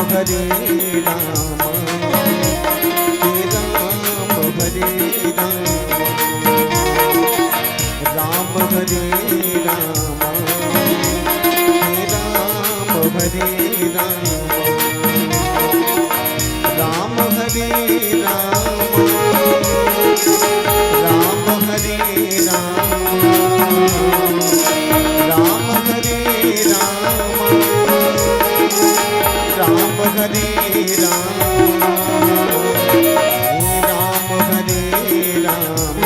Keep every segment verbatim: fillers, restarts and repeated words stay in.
हरे राम, हे राम हरे राम, राम हरे राम, हे राम हरे राम, राम हरे राम, राम हरे राम, राम हरे राम, राम हरे राम, हे राम हरे राम,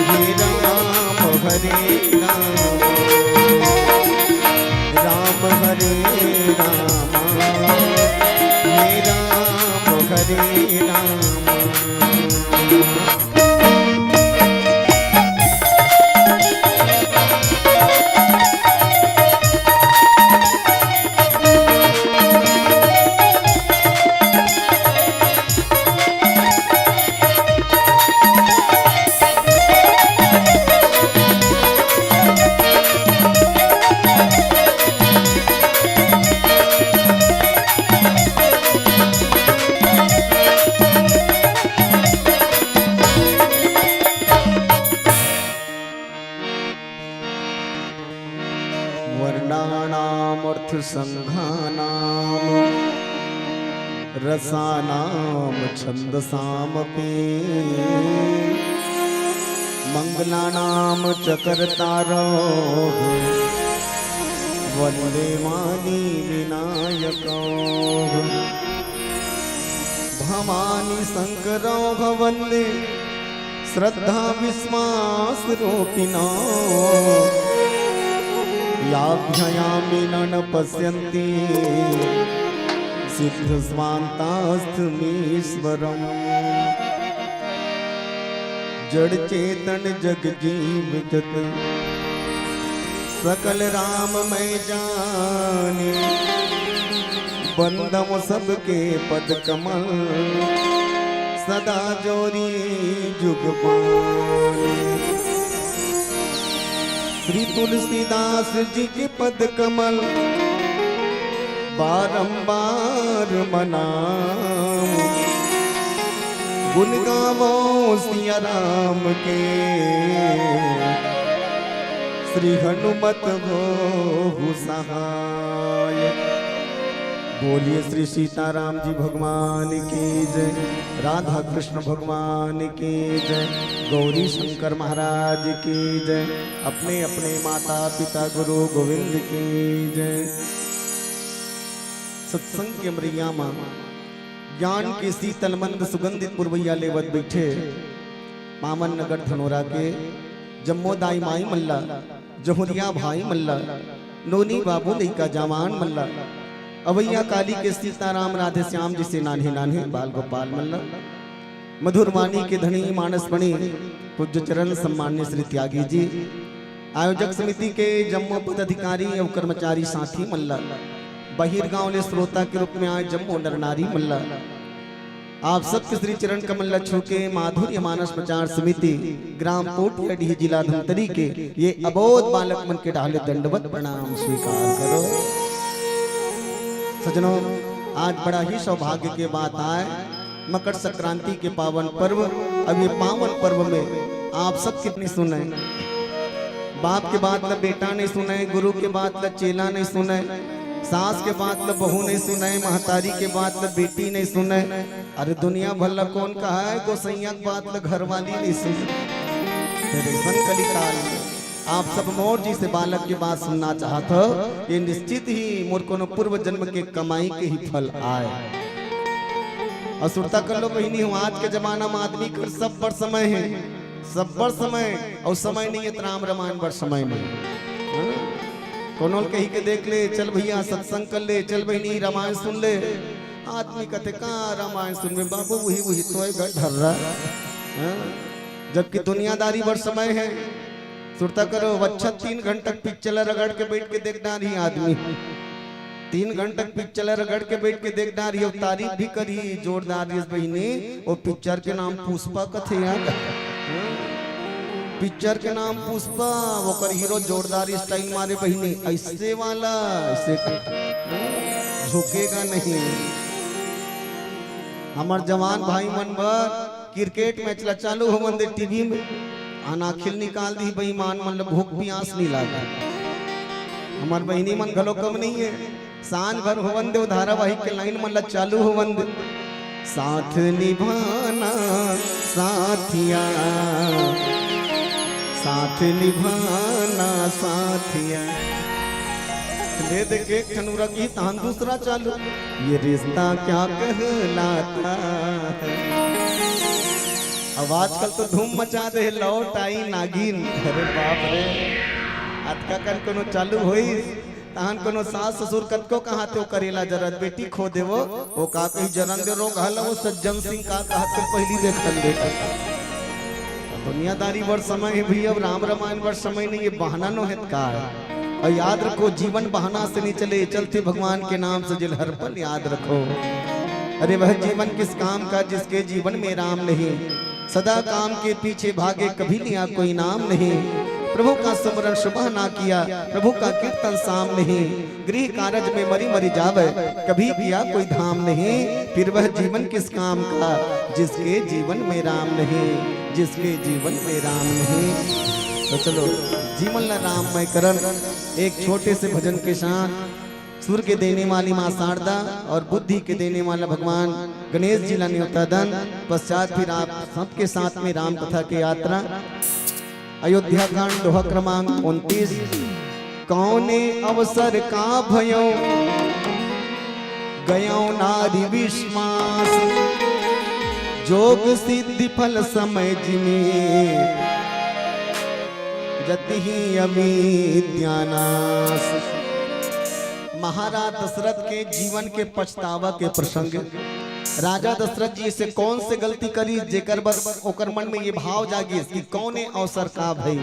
हे राम हरे राम, राम हरे राम, हे राम हरे राम। वर्णानामर्थसङ्घानां रसानां छन्दसामपि। मङ्गलानां च कर्तारौ वन्दे वाणी विनायकौ। भवानी शङ्करौ वन्दे श्रद्धा विश्वास रूपिणौ। याभ्ययामेन न पश्यन्ति सिद्ध स्वान्तास्तमीश्वरम्। जड़ चेतन जग जीव जत सकल राम मैं जानी। बंदम सबके पद कमल सदा जोरी जुग पानी। श्री तुलसीदास जी के पद कमल बारंबार मनाम। गुण गावो सिया राम के श्री हनुमत होहु सहाय। बोलिए श्री सीताराम जी भगवान की जय, राधा कृष्ण भगवान की जय, गौरी शंकर महाराज की जय, अपने अपने माता पिता गुरु गोविंद की जय। सत्संग के मरैया मा ज्ञान के शीतल मंद सुगंधित पुरवैया लेवत बैठे पावन नगर धनोरा के जम्मो दाई माई मन ला, जहुरिया भाई मन ला, नोनी बाबू लइका जवान मन ला, अवैया काली के सीताराम राधे श्याम जइसे नान्हे नान्हे बाल गोपाल मन ला, मधुर वाणी के धनी मानस मणि पूज्य चरण सम्मान्य श्री त्यागी जी, आयोजक समिति के जम्मो पदाधिकारी अउ कर्मचारी साथी मन ला, बहिरगांव ले श्रोता के रूप में आए जम्मो नर नारी मन ला, आप सबके श्री चरण कमल ला छू के माधुर्य मानस प्रचार समिति ग्राम पोटियाडीह जिला धमतरी के ये अबोध बालक मन के डाले दंडवत प्रणाम स्वीकार करो। सजनों, आज बड़ा ही सौभाग्य के बात आय, मकर संक्रांति के पावन पर्व। अब ये पावन पर्व में आप सब कितनी सुने, बाप के बात ला बेटा नहीं सुने, गुरु के बात ला चेला नहीं सुने, सास के बात ला बहू नहीं सुने, महतारी के बात ला बेटी नहीं सुने। अरे दुनिया भर ला कौन कहा है, गोसैया के बात ला घरवाली नहीं सुने। फिर ऐसन कलिकाल में आप सब मोर जइसे बालक के बात सुनना चाहत हो, ये निश्चित ही मोर कोनो पूर्व जन्म के कमाई के ही फल आय। अउ सुरता कर लो बहिनी हो, आज के जमाना में आदमी कर सब बर समय है, सब बर समय, अउ समय नहीं है त राम रामायण बर समय नहीं। हाँ? कोनो ल कही के देख ले, "चल भैया सत्संग कर ले, चल बहिनी रामायण सुन ले।" आदमी कथे, "का रामायण सुनबे बाबू, वही वही तो है घर ढर्रा।" हाँ? जबकि दुनियादारी बर समय है। सुरता करो, अच्छा तीन घंटा पिक्चर ला रगड़ के बैठ के देख डारही आदमी, तीन घंटा पिक्चर ला रगड़ के बैठ के देख डारही, अउ तारीफ भी करही जोरदार, "यस बहिनी, वो पिक्चर के नाम पुष्पा कथे यार, पिक्चर के नाम पुष्पा, ओकर हीरो जोरदार स्टाइल मारे बहिनी, ऐसे वाला, ऐसे।" झुकेगा नहीं। हमर जवान भाई मन बर क्रिकेट मैच ला चालू होवन दे टीवी में, अनाखिल निकाल दी बेईमान मन ला भूख पियास नहीं लागे। हमर बहिनी मन घलो कम नहीं है, सांझ भर होवन दे, धारावाहिक के लाइन मन ला चालू होवन दे। साथ निभाना साथिया, साथ निभाना साथिया। ले दे के एक ठन उरा की तहन दूसरा चालू, ये रिश्ता क्या कहलाता है। अब आजकल तो धूम मचा दे, लौट आई नागिन। अरे बाप रे, अतका कन कोनो चालू होई, तहन कोनो सास ससुर कतको कहाते, "ओ करेला जरत बेटी खो देवो, ओ का कही जरन दे रोग हल, वो सज्जन सिंह का कहत के पहली देखन दे।" दुनियादारी बर समय है भैया, अब राम रामायण बर समय नहीं है, बहाना नो है का है। और याद रखो, जीवन बहाना से नहीं चले, चलते भगवान के नाम से जिल हर पल याद रखो। अरे वह जीवन किस काम का जिसके जीवन में राम नहीं, सदा काम के पीछे भागे कभी लिया कोई नाम नहीं। प्रभु का सुमरन सुबह ना किया, प्रभु का कीर्तन शाम नहीं। गृह कारज में मरी मरी जावे, कभी किया कोई धाम नहीं। फिर वह जीवन किस काम का जिसके जीवन में राम नहीं, जिसके जीवन में राम नहीं। तो चलो जीवन ला राममय करन एक छोटे से भजन के साथ। सुर के देने वाली माँ शारदा और बुद्धि के देने वाला भगवान गणेश जी ला न्योता दन। पश्चात फिर आप सबके साथ में राम कथा के यात्रा। अयोध्या कांड दोहा क्रमांक उनतीस। कौने अवसर का भयो गयो नारी विश्वास, जोग सिद्धि फल समय जिमी जति ही अविद्या नाश। महाराज दशरथ के जीवन के पछतावा के प्रसंग। राजा दशरथ जी से कौन से गलती करी जेकर बर ओकर मन में ये भाव जागिस कि कौने अवसर का भई।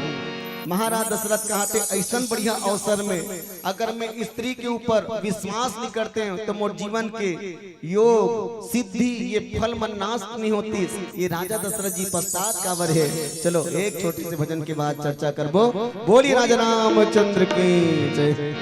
महाराज दशरथ कहते, ऐसन बढ़िया अवसर में अगर मैं स्त्री के ऊपर विश्वास नहीं करते हैं तो मोर जीवन के योग सिद्धि ये फल मन नाश नहीं होती। ये राजा दशरथ जी पश्चात काबर है। चलो एक छोटे से भजन के बाद चर्चा करबो। बोलिए राजा रामचंद्र की जय।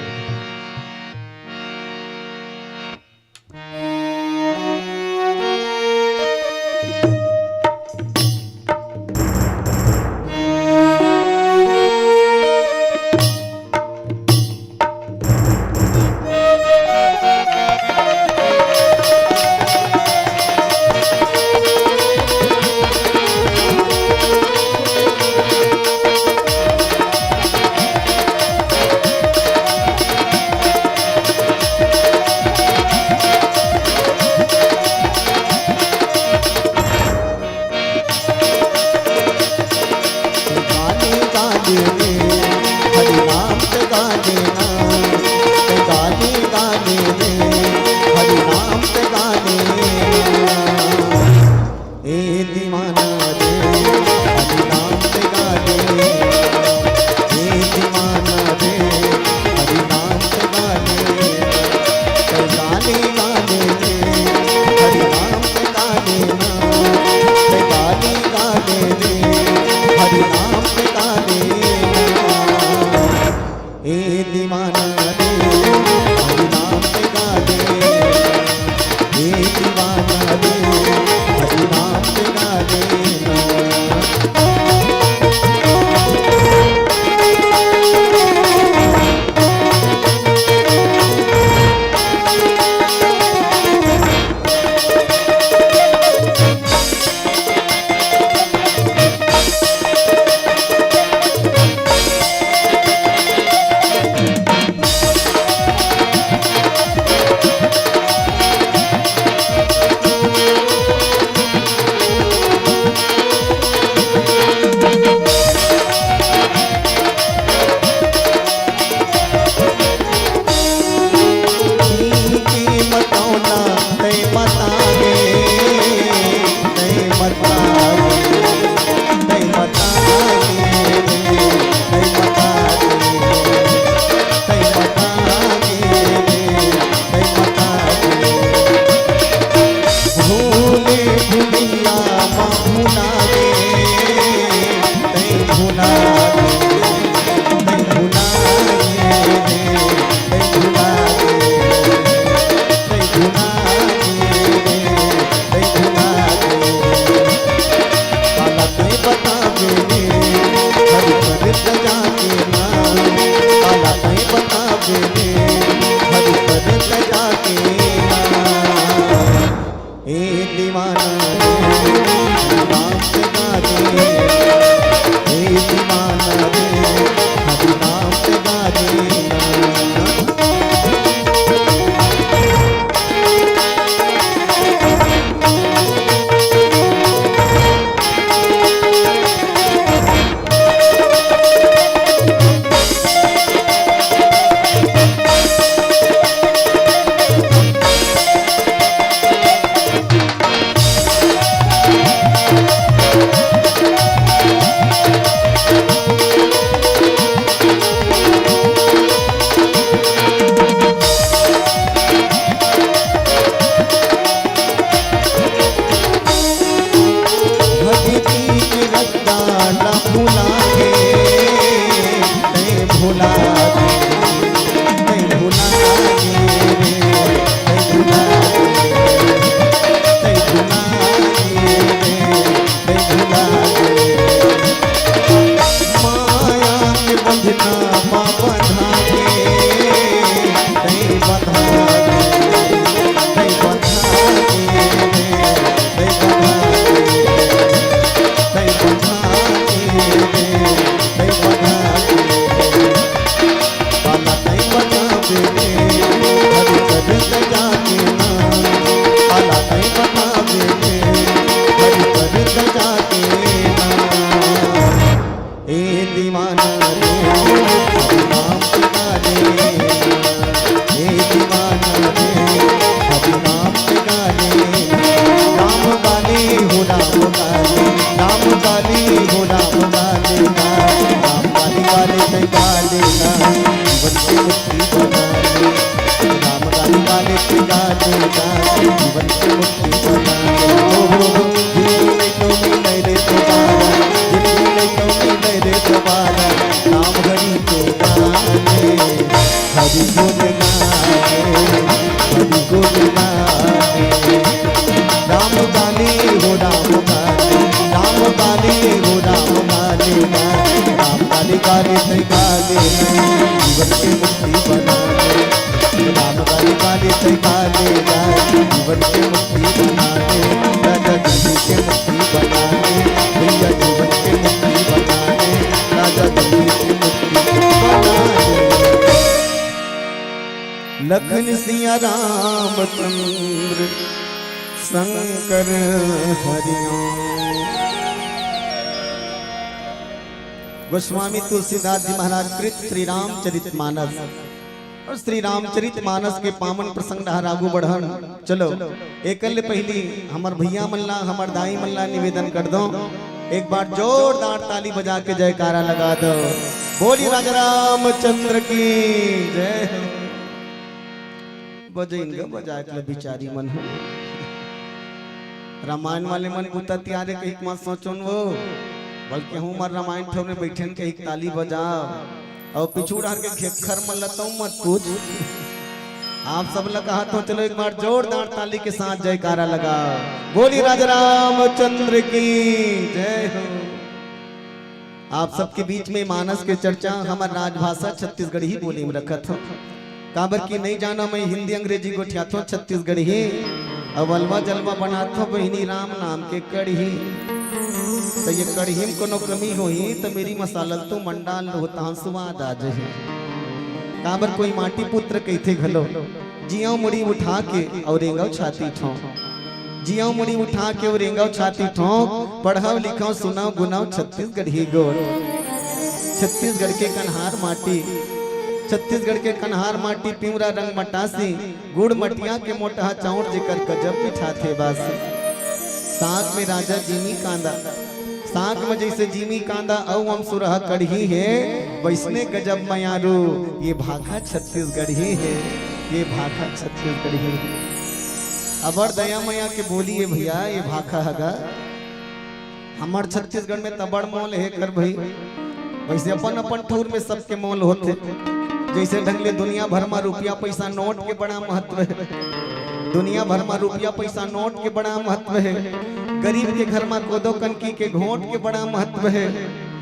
जीवन के मुक्ति बना दे। ओ हो हो, जिंदगी नहीं तो मिले रे दोबारा, जिंदगी नहीं तो मिले रे दोबारा। नाम हरि के गाने, हरि गुण गाने, हरि गुण गाने। राम गाने हो राम गाने, राम गाने हो राम गाने, राम गाने गाने से गाने, जीवन के मुक्ति बना दे। राम गाने गाने से गाने, जीवन के मुक्ति बना दे। राजा जी के मुक्ति बना दे, भैया जीवन के मुक्ति बना दे, राजा जी के मुक्ति बना दे। लखन सिया रामचंद्र शंकर हरिओम। गोस्वामी तुलसीदास जी महाराज कृत श्री रामचरित मानस और श्री रामचरित मानस के पावन प्रसंग डहर आगू बढ़न। चलो, एकर ले पहिली हमर भैया मन ला, हमर दाई मन ला निवेदन कर दो, एक बार जोरदार ताली बजा के जयकारा लगा दो। बोली राजा रामचंद्र की जय हो। बजइन ग बजाए के ल बिचारी मन हो। रामायण वाले मन बुता तियारे कहिक मत सोचोन वो, बल्कि हूँ मर रामायण ठोर में बैठन कहिक ताली बजाओ। और पिछू डहर के खेखर मन ल तो मत पूछ। आप सब ल कहा तो चलो एक बार जोरदार ताली के साथ जयकारा लगाओ। बोली राजा रामचंद्र की जय हो। आप सबके बीच में मानस के चर्चा हमर राजभाषा छत्तीसगढ़ी बोली में रखत हो। काबर कि नहीं जाना मैं हिंदी अंग्रेजी गोठियाथो छत्तीसगढ़ी। अब अलवा जलवा बनाथो बहिनी राम नाम के कढ़ी। तो ये कढ़ी में कोनो कमी होही तो मेरी मसाला तो मंडाल होता स्वाद आ जाए। काबर कोई माटी पुत्र कहिथे घलो, जिया मुड़ी उठा के और रेंगव छाती ठोंक। जिया मुड़ी उठा के और रेंगव छाती ठोंक। पढ़व लिखव सुनव गुनव छत्तीसगढ़ी गोठ। छत्तीसगढ़ के कन्हार माटी, छत्तीसगढ़ के कन्हार माटी पिंवरा रंग मटासी। गुड़ मटिया के मोटहा चाउर जेकर गजब पिठाथे बासी। साग में राजा जीमी कांदा, साग में जैसे जीमी कांदा अउ अमसुरहा कढ़ी हे, वैसने गजब मयारू ये भाखा छत्तीसगढ़ी हे, ये भाखा छत्तीसगढ़ी हे। अबड़ दया मया के बोली हे भैया, ये भाखा हगा। हमर छत्तीसगढ़ में तबड़ मोल हे कर भाई, वैसे अपन अपन ठौर में सबके मोल होथे। जैसे ढंग ले दुनिया भर मा रुपया पैसा नोट के बड़ा महत्व हे, दुनिया भर मा रुपया पैसा नोट के बड़ा महत्व हे। गरीब के घर मा कोदो कनकी के घोंट के बड़ा महत्व हे,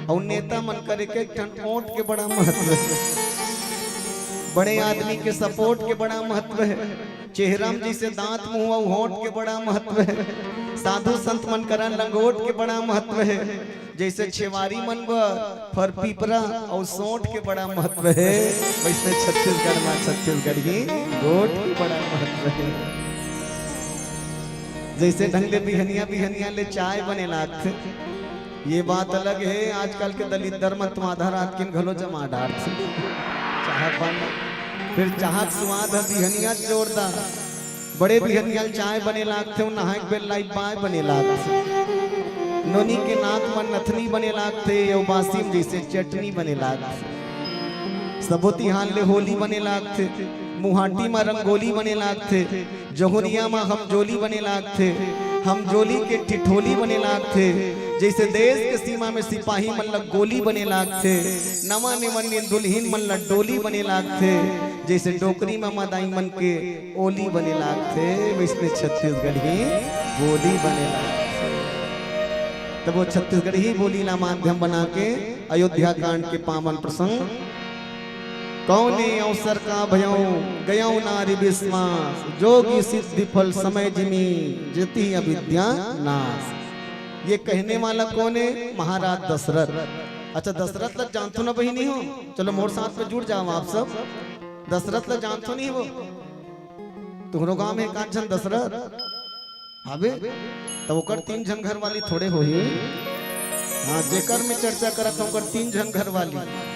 अउ नेता मन करे के एक ठन ओंठ के बड़ा महत्व हे, बड़े आदमी के सपोर्ट के बड़ा महत्व हे। चेहरा में जैसे दांत, मुंह अउ होंठ के बड़ा महत्व हे। साधु संत मन करा लंगोट के बड़ा महत्व हे। जैसे छेवारी मन बर फर पीपरा अउ सोंठ के बड़ा महत्व हे, वैसने छत्तीसगढ़ मा छत्तीसगढ़ी गोठ के बड़ा महत्व हे। जैसे ढंग ले बिहनिया बिहनिया ले चाय बने लागथे, ये बात अलग हे, आजकल के दलिद्दर मन तो आधा रात के घलो जमा डारथे चाहा पानी। फिर चाहा के स्वाद ह बिहनिया जोरदार। बड़े बिहनिया ल चाय बने लागथे, अउ नहाए के बेर लाइफ बाय बने लागथे। नोनी के नाक म नथनी बने लागथे, अउ बासी म जइसे चटनी बने लागथे। सबो तिहार ले होली बने लागथे, मुहाटी म रंगोली बने लागथे। जहुरिया म हमजोली बने लागथे, हमजोली के ठिठोली बने लागथे। जइसे देश के सीमा में सिपाही मन ल गोली बने लागथे, नवा नेवन दुल्हिन मन ल डोली बने लागथे। जइसे डोकरी म मदाई मन के ओली बने लागथे, वइसने छत्तीसगढ़ी बोली बने लागथे। तब वो छत्तीसगढ़ी बोली ला माध्यम बना के अयोध्या कांड के पावन प्रसंग कौने अवसर का भयउ गयउ नारी विश्वास, जोगी सिद्धि फल समय जिमि जेती अविद्या नाश। ये कहने वाला कौन है? महाराज दशरथ। अच्छा, दशरथ ला जानथो ना बहिनी हो? चलो मोर साथ में जुड़ जाओ आप सब। दशरथ ला जानथो नहीं वो? तुम्हरो गांव में एक आध झन दशरथ? अबे, तब ओकर तीन झन घर वाली थोड़े होही। हाँ, जेकर में चर्चा करत हूँ, ओकर तीन झन घर वाली।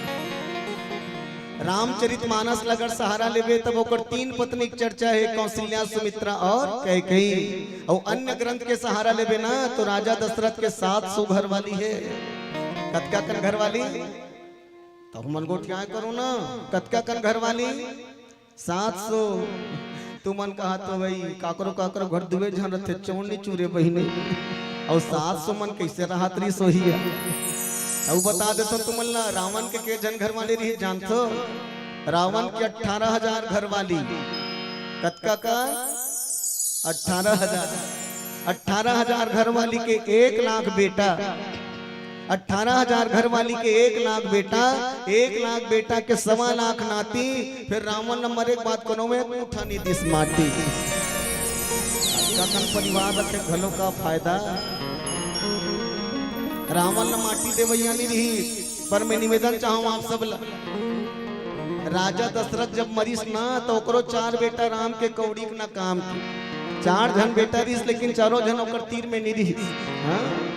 रामचरित मानस ल अगर सहारा लेबे, तब ओकर तीन पत्नी के चर्चा हे, कौशल्या, सुमित्रा और कैकेयी। और अन्य ग्रंथ के सहारा लेबे ना, तो राजा दशरथ के सात सौ घर वाली हे। कतका कन घर वाली? तब मन गोठियाए करो ना, कतका कन घर वाली? सात सौ। तुमन कहा तो भाई, काकरो काकरो घर दुए झन रथे, चौंड़ी चूरे बहिनी। अउ सास सुमन कइसे रहत रहिस होही? अउ बता देथंव तुमन ला, रावण के के झन घर वाली रहिस जानथो? रावण के अठारह हजार घर वाली। कतका का? अठारह हजार। अठारह हजार घर वाली के एक लाख बेटा, अठारह हजार घर वाली के एक लाख बेटा, एक लाख बेटा के सवा लाख नाती। फिर रावण ल मरे के बाद कोनो एक मुठा नइ दिस माटी। कतन परिवार रखे घलो का फायदा? रावण ल माटी देवइया नइ रहिस। पर मैं निवेदन चाहूं आप सब ला, राजा दशरथ जब मरिस ना, तो ओकरो चार बेटा राम के कौड़ी के ना काम के। चार झन बेटा रहिस, लेकिन चारों झन ओकर तीर में नइ रहिस। हाँ,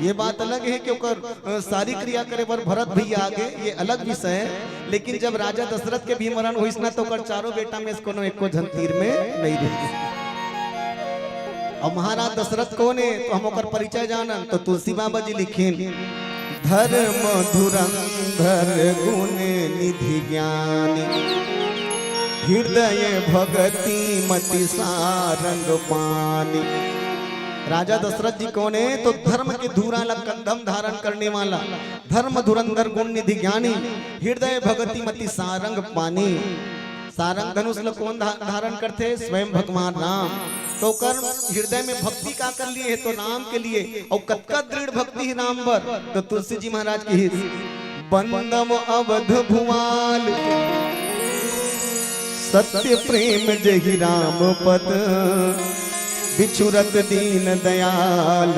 ये बात अलग है कि ओकर, अ, सारी क्रिया करे बर भरत भैया आगे, ये अलग विषय है। लेकिन जब राजा दशरथ के भी मरण होइस ना, तो ओकर चारों बेटा में से कोनो एको झन तीर में नइ रहिस। अउ महाराज दशरथ कोन हे, तो हम ओकर परिचय जानन, तो तुलसी बाबा जी लिखिन, धर्म धुरंधर गुण निधि ज्ञानी, हृदय भगति मति सारंग पानी। राजा दशरथ जी कोन हे, तो धर्म के धूरा ला कंधम धारण करने वाला, धर्म धुरंधर गुण निधि ज्ञानी, हृदय भगति मति सारंग पानी। सारंग धनुष ल कोन धा-, धारण करथे? स्वयं भगवान राम। तो ओकर हृदय में भक्ति काकर लिए हे? तो राम के लिए। अउ कतका दृढ़ भक्ति हे राम बर, तो तुलसी जी महाराज किहिस, बंदम अवध भुआल, सत्य प्रेम जहि राम पद, बिछुरत दीन दयाल,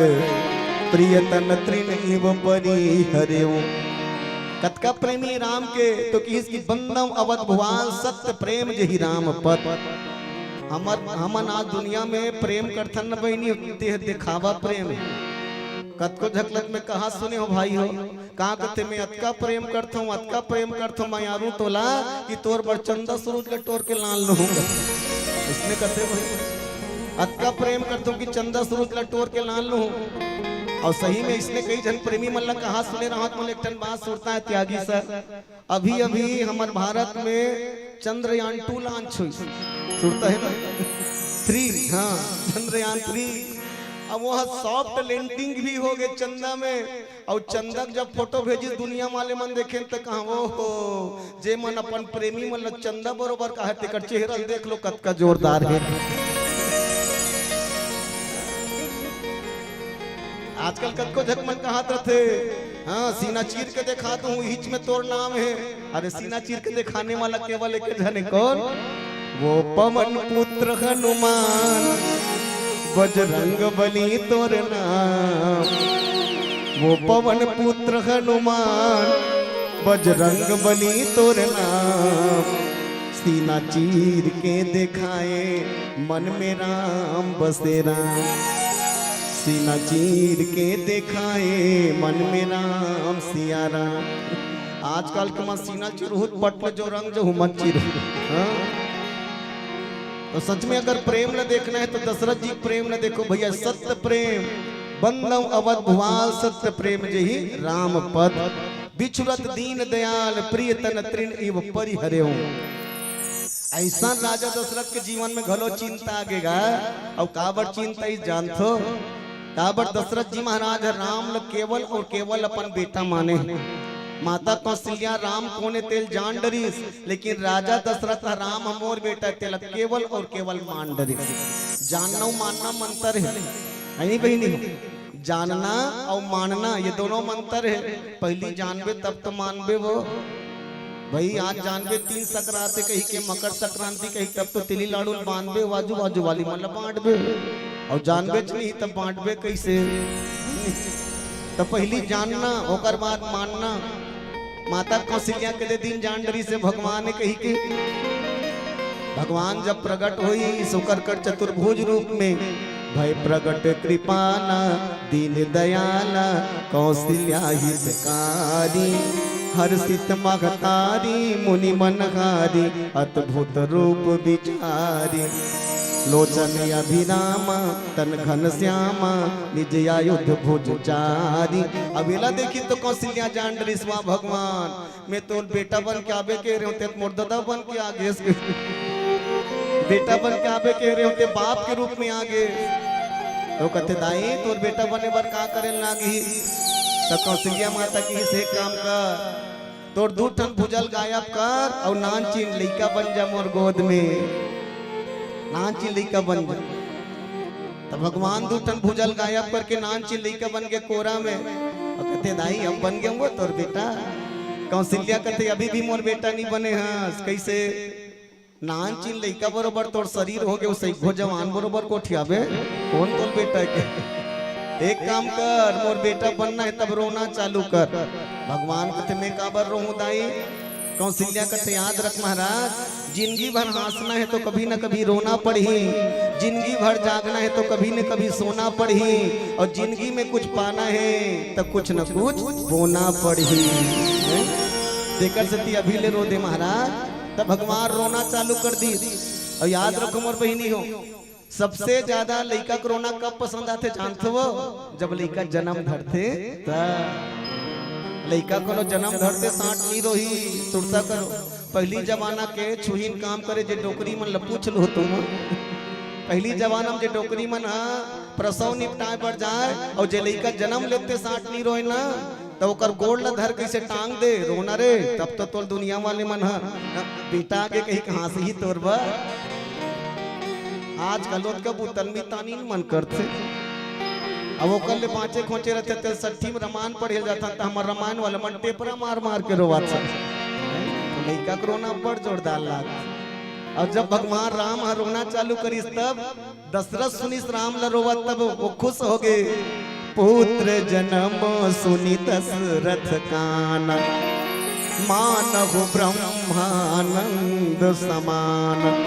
प्रियतन तृण इव परिहरेउ। कतका प्रेमी राम के, तो किहिस कि बंदम अवध भुआल, सत्य प्रेम जहि राम पद। हमर, हमन आज दुनिया में प्रेम करथन न बहिनी, तेह देखावा प्रेम हे। कतको झकलत में कहा सुने हो भाई हो, का कथे, मैं अतका प्रेम करथंव, अतका प्रेम करथंव, मैं यारू तोला कि तोर बर चंदा सुरूज ल टोर के लान लूहूं। इसने कथे भाई, अतका प्रेम करथंव कि चंदा सुरूज ल टोर के लान लूहूं। अउ सही में इसने कई झन प्रेमी मन ल कहा सुने रहत, मोला एक ठन बात सुरता हे त्यागी सर, अभी अभी हमर भारत में चंद्रयान टू लॉन्च होइस। सुरता हे ना? थ्री, हाँ, चंद्रयान थ्री। अब वो सॉफ्ट लैंडिंग भी हो गए चंदा में। अउ चंदा के जब फोटो भेजिस दुनिया वाले मन देखेन त कहा, "ओहो, जे मन अपन प्रेमी मन ल चंदा बरोबर कहा, तेकर चेहरा ल देख लो, कतका जोरदार हे।" आजकल कतको झक मन कहत रथे, "हाँ, सीना चीर के देखा दूं, हिच में तोर नाम हे।" अरे, सीना चीर के देखाने वाला केवल एक झन हे, कोन? वो पवन पुत्र हनुमान, बजरंग बली तोर नाम। वो पवन पुत्र हनुमान, बजरंग बली तोर नाम। सीना चीर के देखाए, मन में राम बसे राम। सीना चीर के देखाए, मन में राम सिया राम। आजकल के मन सीना चिरहुत पट में जो रंग जो हुमन चिरहुत। हाँ? तो सच में अगर प्रेम ल देखना हे तो दशरथ जी के प्रेम ल देखो भैया, सत्य प्रेम। बंदम अवध भुआल सत्य प्रेम जहि राम पद। बिछुरत दीन दयाल प्रिय तन तृण इव परिहरेउ। अइसन राजा दशरथ के जीवन में घलो चिंता आगे गा। अउ काबर चिंता हे जानथो? काबर दशरथ जी महाराज ह राम ल केवल अउ केवल अपन बेटा माने। माता कौशल्या राम कोन ए तेल जान डरिस, लेकिन राजा दशरथ ह राम ह मोर बेटा तेला केवल अउ केवल मान डरिस। जानना अउ मानना म अंतर हे, हे नहीं बहिनी? जानना अउ मानना ये दोनों म अंतर हे। पहिली जानबे तब तो मानबे वो। भाई आज जानबे तीन संक्रांति कहिके, मकर संक्रांति कहिके, तब तो तिली लाडू ल बांधबे, आजू बाजू वाली मन ल बांटबे। अउ जानबेच नहीं तब बांटबे कइसे? त पहिली जानना, ओकर बाद मानना। माता कौशल्या के दे दिन जान डरिस हे भगवान कहिके। भगवान जब प्रगट होइस ओकर कर चतुर्भुज रूप में, भय प्रगट कृपाला दीन दयाला कौशल्या हितकारी। हर्षित महतारी मुनि मनहारी अद्भुत रूप विचारी। लोचन अभिरामा तन घनश्यामा निज आयुध भुज चारी। अब एला देखिन तो कौशल्या जान डरिस, वाह भगवान, मैं तोर बेटा बन के आबे के रहेंव, तें मोर ददा बन के आ गेस। बेटा बन के आबे के रहे होते, बाप के रूप में आ गे। तो कहते, "दाई, तोर बेटा बने बर का करे लागही?" तो कौशल्या माता कहिस, "एक काम कर, तोर दू ठन भुजा ल गायब कर अउ नानचिन लइका बन जा मोर गोद में, नानचिन लइका बन जा।" तो भगवान दू ठन भुजा ल गायब करके नानचिन लइका बन गे कोरा में। अउ कहते, "दाई, अब बन गे हों तोर बेटा।" कौशल्या कहते, "अभी भी मोर बेटा नहीं बने हस।" कइसे? नानचिन लइका बरोबर तोर शरीर हो गे, ओ सइघो जवान बरोबर गोठियाबे, कोन तोर बेटा के? एक काम कर, मोर बेटा बनना हे तब रोना चालू कर। भगवान कहते, "मैं काबर रोहूं दाई?" कौशल्या कहते, "याद रख महाराज, जिंदगी भर हाँसना हे तो कभी न कभी रोना पड़ही, जिंदगी भर जागना हे तो कभी न कभी सोना पड़ही, अउ जिंदगी में कुछ पाना हे तो कुछ न कुछ बोना पड़ही।" हैं? तेकर सेती अभी ले रो दे महाराज। तब भगवान रोना चालू कर दिस। अउ याद रखो मोर बहिनी हो, सबसे ज्यादा लइका के रोना कब पसंद आथे जानथो वो? जब लइका जन्म धरथे त। लइका कोनो जन्म धरथे सांट नइ रोही, सुरता करो। पहिली जमाना के छुहीन काम करे जे डोकरी मन ल पूछ लो तुम। पहिली जमाना में जे डोकरी मन ह प्रसव निपटाए बर जाए अउ जे लइका जन्म लेथे सांट नइ रोए ना, त ओकर गोड़ ल धर कइसे टांग दे, "रोना रे, तब तो तोर दुनिया वाले मन ह बेटा आगे कहीं कहाँ से ही तोर बर।" आजकल ओतका बुतन मितानी मन करथे। अब ओकर ले बाँचे खोचे रथे, ते सट्ठी में रामायण पढ़े जाथन, त हमर रामायण वाला मन टेपरा मार मार के रोवाथन। लइका के रोना बड़ जोरदार लाग। अउ जब भगवान राम ह रोना चालू करिस, तब दशरथ सुनिस राम ल रोवत, तब वो खुश हो गे। पुत्र जन्म सुनि दशरथ कानन, मानहु ब्रह्मानंद समान।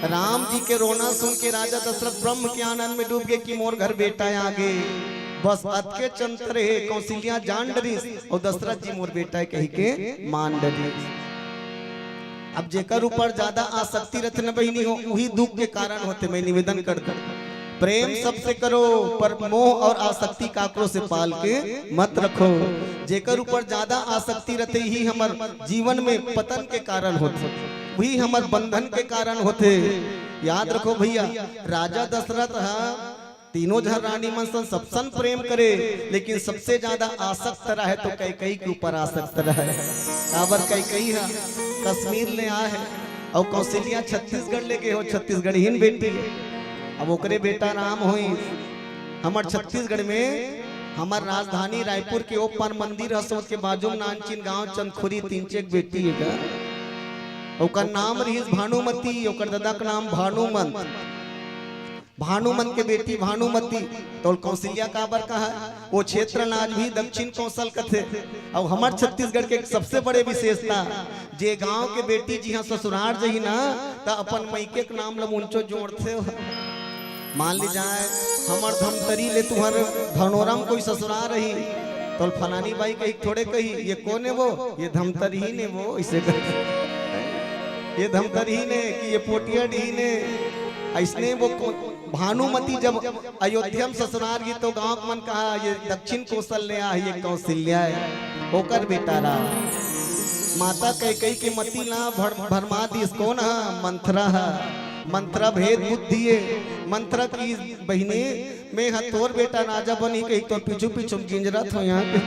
राम जी के रोना सुन के राजा दशरथ ब्रह्म के आनंद में डूब गे कि मोर घर बेटा आ गे। बस अतके चंतर हे, कौशल्या जान डरिस अउ दशरथ जी मोर बेटा हे कहि के मान डरिस। अब जेकर ऊपर ज्यादा आसक्ति रथे न बहिनी हो, उही दुख के कारण होथे। मैं निवेदन करथंव, प्रेम सबसे करो, पर मोह और आसक्ति काकरो से पाल के मत रखो। जेकर ऊपर ज्यादा आसक्ति रथे, ही हमर जीवन में पतन के कारण होथे, वही हमर बंधन के कारण होथे। याद रखो भैया, राजा दशरथ ह तीनों झन रानी मन सन सब सन प्रेम करे, लेकिन सबसे ज्यादा आसक्त रहे तो कैकई के ऊपर आसक्त रहे। काबर कैकई ह कश्मीर ले आए हे अउ कौशल्या छत्तीसगढ़ ले गे हो, छत्तीसगढ़िन बेटी हे। अब ओकरे बेटा राम होइस। हमर छत्तीसगढ़ में हमर राजधानी रायपुर के ओ पार मंदिर ह, सोच के बाजू म नानचिन गांव चंदखुरी, तीन चेक बेटी हे गा। ओकर नाम रहिस भानुमती, ओकर ददा के नाम भानुमंत। भानुमंत के बेटी भानुमती, तोल कौशल्या काबर कहा, वो क्षेत्र ल आज भी दक्षिण कौशल कथे। अउ हमर छत्तीसगढ़ के एक सबसे बड़े विशेषता, जे गांव के बेटी जिहां ससुरार जही ना, त अपन मइके के नाम ल मुंचो जोड़थे। मान ली जाए, हमर धमतरी ले तुहर धनोरा म कोई ससुरार रही, तोल फलानी बाई कही थोड़े कही, "ये कोन हे वो?" "ये धमतरहीन हे वो," इसे कही। "ये धमतरहीन हे कि ये पोटियाडीहन हे?" अइसने वो को-, भानुमती जब अयोध्या म ससुरार गे तो गांव के मन कहा, "ये दक्षिण कौशल ले आ, ये कौशल्या हे, ओकर बेटा राम।" माता कैकई के मति ला भर-, भरमा दिस। कोन ह? मंथरा ह। मंथरा भेद बुद्धि हे। मंथरा कहिस, "बहिनी, मैं ह तोर बेटा राजा बनही कही तोर पीछू पीछू म गिंजरत हों यहाँ के।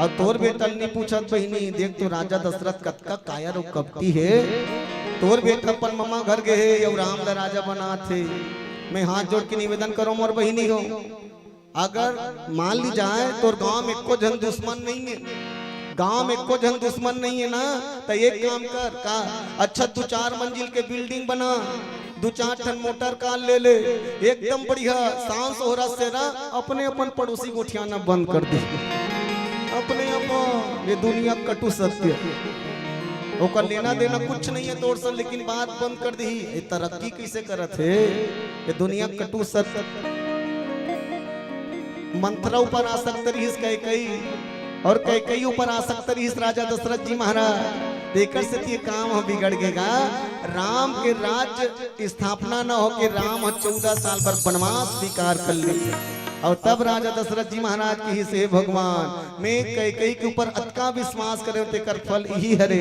अउ तोर बेटा ल नइ पूछत बहिनी, देख तो राजा दशरथ कतका कायर अउ कपटी हे। तोर बेटा अपन ममा घर गे हे अउ राम ल राजा बनात हे। मैं हाथ जोड़ के निवेदन करों मोर बहिनी हो, अगर मान ली जाए तोर गांव में एको झन दुश्मन नइ हे, गांव में एको झन दुश्मन नइ हे ना, त एक काम कर, का अच्छा दू चार मंजिल के building बना, दू चार ठन motor car ले ले, एकदम बढ़िया शान शोहरत से रह, अपने अपन पड़ोसी गोठियाना बंद कर दे। अपने अपन, ये दुनिया कटु सत्य। ओकर लेना देना कुछ नइ हे तोर सन, लेकिन बात बंद कर दिही। ये तरक्की कइसे करत हे? ये दुनिया कटु सत्य। मंथरा ऊपर आसक्त रहिस कैकई, अउ कैकई ऊपर आसक्त रहिस राजा दशरथ जी महाराज। तेकर सेती ये काम ह बिगड़ गे गा। राम के राज्य स्थापना न होके राम ह चौदह साल बर बनवास स्वीकार कर लेथे। अउ तब राजा दशरथ जी महाराज कहिस, "हे भगवान, मैं कैकेयी के ऊपर अतका विश्वास करे हंव, तेकर फल इही हरे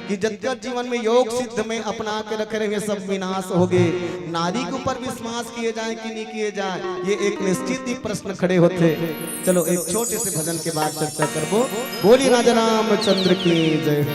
कि जतका जीवन में योग सिद्ध में अपना के रखे रहेंव, सब विनाश होगे। नारी के ऊपर विश्वास किए जाए कि नहीं किए जाए, ये एक निश्चित ही प्रश्न खड़े होथे।" चलो, एक छोटे से भजन के बाद चर्चा करबो। बोलिए राजा रामचंद्र की जय।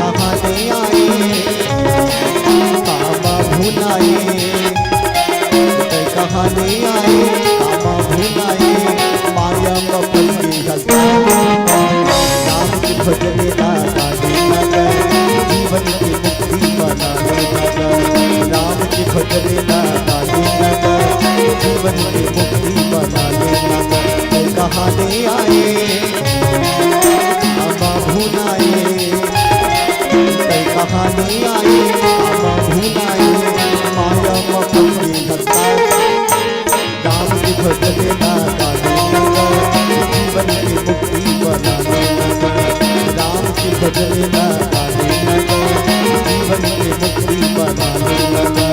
कहाँ ले आए, कामा भुलाए, तै कहाँ ले आए, कामा भुलाए, माया म फंस के हंस। राम के भजन ला गाने लगा, जीवन के मुक्ति बनाने लगा। राम के भजन ला गाने लगा, जीवन के मुक्ति बनाने लगा। तै कहाँ ले आए, कामा भुलाए, तै कहाँ ले आए, कामा भुलाए, माया म फंस के हंसता। राम के भजन ला गाने लगा, जीवन के मुक्ति बनाने लगा। राम के भजन ला गाने लगा, जीवन के मुक्ति बनाने लगा।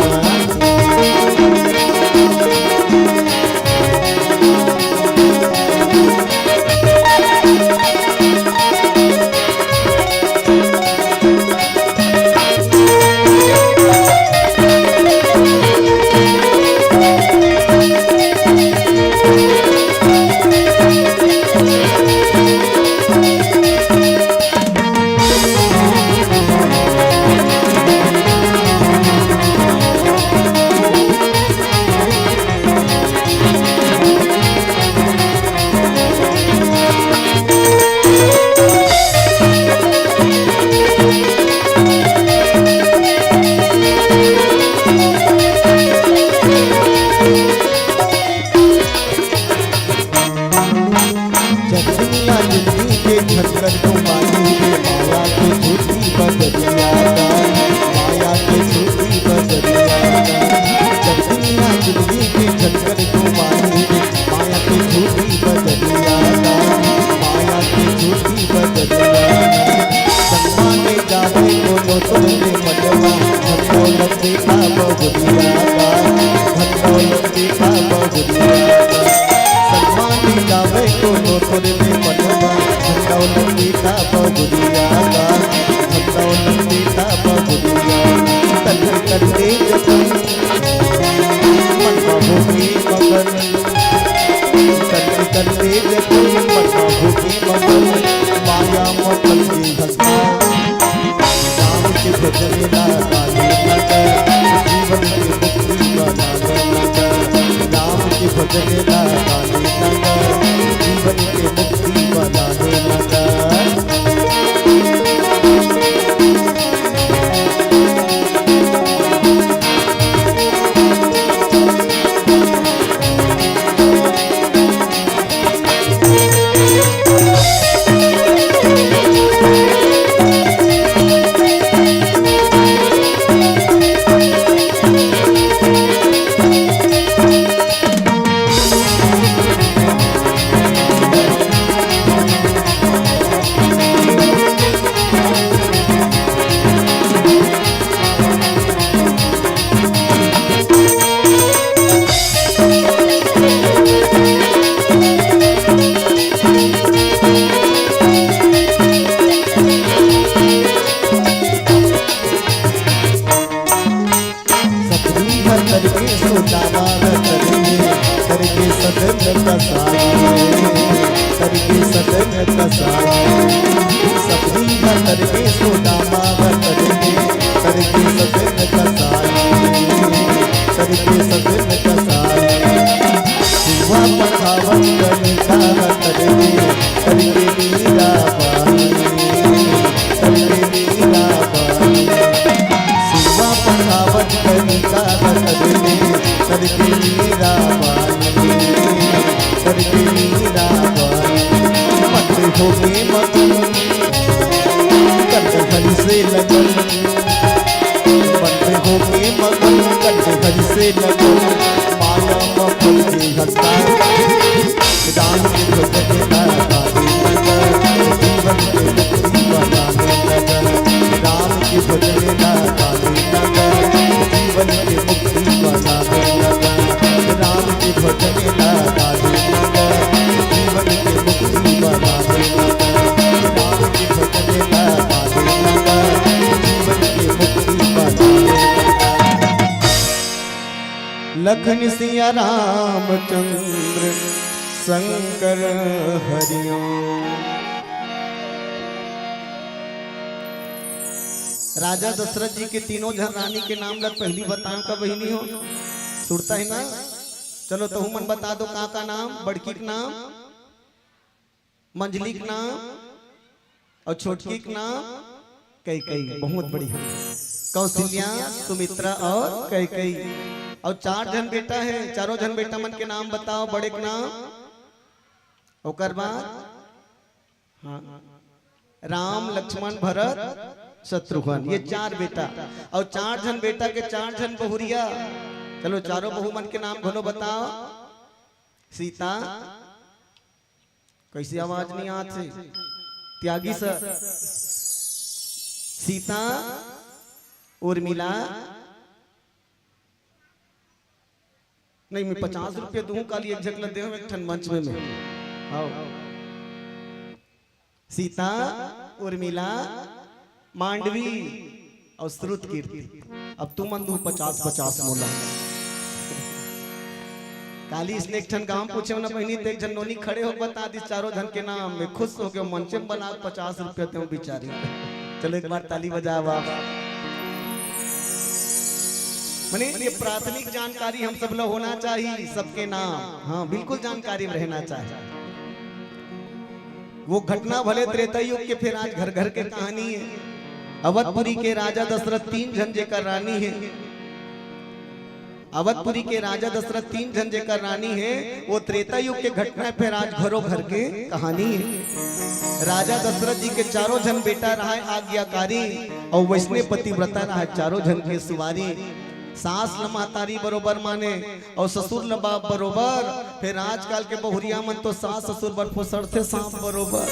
जखनिया जिंदगी के झंझट को माही रे, माया के झूठी बदरिया का, माया के झूठी बदरिया का। जखनिया जिंदगी के झंझट को माही रे, माया के झूठी बदरिया का, माया के झूठी बदरिया का। सनमा ले जावे कोनो तोर ले मनवा, धन दौलत देखा बहुरिया का, धन दौलत देखा बहुरिया का। सनमा ले जावे कोनो तोर ले मनवा, धन दौलत देखा बहुरिया का, धन दौलत देखा बहुरिया का। तन तन ले जतन, मन बाबू की मगन। तन तन ले जतन, मन बाबू की मगन। माया म फंस के हंसता। राम के भजन ला गाने लगा, जीवन के मुक्ति बनाने लगा। राम के भजन ला गाने लगा, जीवन के मुक्ति बनाने लगा। करके सुदामा गा करके, करके सजन कसाई, करके सजन कसाई। सुवा पढ़ावत कनिका गा करके, करके मीरा बाई, करके मीरा बाई। सुवा पढ़ावत कनिका गा करके, करके मीरा बाई, करके मीरा बाई। मत होके मगन कंठ घड़ी से लगन, बंद होके मगन कंठ घड़ी से लगन, माया म फंस के हंसता। राम के भजन ला गावे लगन, जीवन के मुक्ति बनावे लगन। राम के भजन ला गावे लगन, जीवन के मुक्ति बनावे लगन। राम के भजन ला गावे लगन, जीवन के मुक्ति बनावे लगन। राम के भजन ला गावे लगन, जीवन के मुक्ति बनावे लगन। लखन सिया रामचंद्र शंकर हरिओम। राजा दशरथ जी के तीनों झन रानी के नाम ला पहिली बतांव का बहिनी हो, सुरता हे ना? चलो तहू मन बता दो का का नाम, बड़की के नाम, मंझली के नाम अउ छोटकी के नाम कैकई। बहुत बढ़िया। कौशल्या, सुमित्रा अउ कैकई। अउ चार झन बेटा हे, चारों झन बेटा मन के नाम बताओ। बड़े के नाम, ओकर बाद, हाँ, राम, लक्ष्मण, भरत, शत्रुघ्न, ये चार बेटा। अउ चार झन बेटा के चार झन बहुरिया। चलो चारों बहू मन के नाम घलो बताओ। सीता, कइसे आवाज नइ आत हे? त्यागी सर। सीता, उर्मिला। नहीं, मैं पचास रुपया दूं, काली एक झक ल देहूं एक ठन मंच में मैं। आओ। सीता, उर्मिला, मांडवी अउ श्रुत कीर्ति। अब तुमन दू पचास पचास मोला। काली इसने एक ठन गांव पूछे ना बहिनी, त एक झन नोनी खड़े हो बता दिस चारों झन के नाम। मैं खुश हो गया, मंचे में बना पचास रुपया देव बिचारी। चलो एक बार ताली बजाओ आप। मने ये प्राथमिक जानकारी हम सब ला होना चाहिए, सबके नाम, हाँ, बिल्कुल जानकारी में रहना चाहिए। वो घटना भले त्रेता युग के, फेर आज घर घर के कहानी हे। अवधपुरी के राजा दशरथ तीन झन जेकर रानी हे, अवधपुरी के राजा दशरथ तीन झन जेकर रानी हे, वो त्रेता युग के घटना हे, फेर आज घरो घर के कहानी हे। राजा दशरथ जी के चारों झन बेटा रहाय आज्ञाकारी, अउ वइसने पतिव्रता रहाय चारों झन के सुवारी। सास ल महतारी बरोबर माने, अउ ससुर ल बाप बरोबर। फेर आजकल के बहुरिया मन तो सास ससुर बर फुसरथे सांप बरोबर।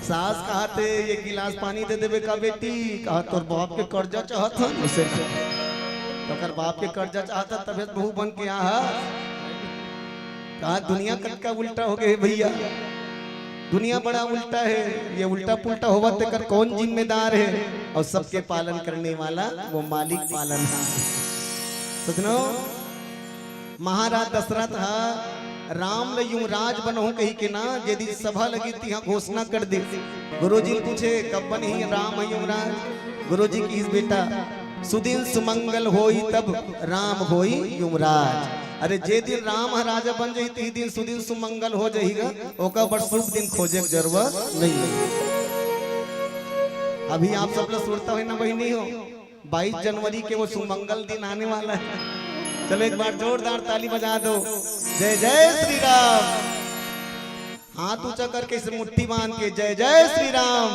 सास कहत हे, "एक गिलास पानी दे देबे का बेटी?" कहा, "तोर बाप के कर्जा चाहत हन।" अइसे तो ओकर बाप के कर्जा चाहत हन, तभे त बहू बन के आए हस। कहा, दुनिया कतका उल्टा हो गे हे भइया, दुनिया बड़ा उल्टा हे। ये उल्टा पुल्टा होवत तेकर कौन जिम्मेदार हे? अउ सबके पालन करने वाला वो मालिक पालनहार हे। सजनो, महाराज दशरथ ह राम ल युवराज बनहूं कहिके ना, जे दिन सभा लगिस तिहां घोषणा कर दिस। गुरुजी ल पूछे, "कब बनही राम ह युवराज?" गुरुजी किहिस, "बेटा, सुदिन सुमंगल होई तब राम होई युवराज।" अरे, जे दिन राम ह राजा बन जाही, तिही दिन सुदिन सुमंगल हो जाही गा, ओकर बर शुभ दिन खोजे के जरूरत नइ हे। अभी आप सब ल सुरता होही ना बहिनी हो, बाईस जनवरी के वो सुमंगल दिन आने वाला हे। चलो एक बार जोरदार ताली बजा दो। जय जय श्री राम। हाथ ऊंचा करके इसे मुट्ठी बांध के जय जय श्री राम।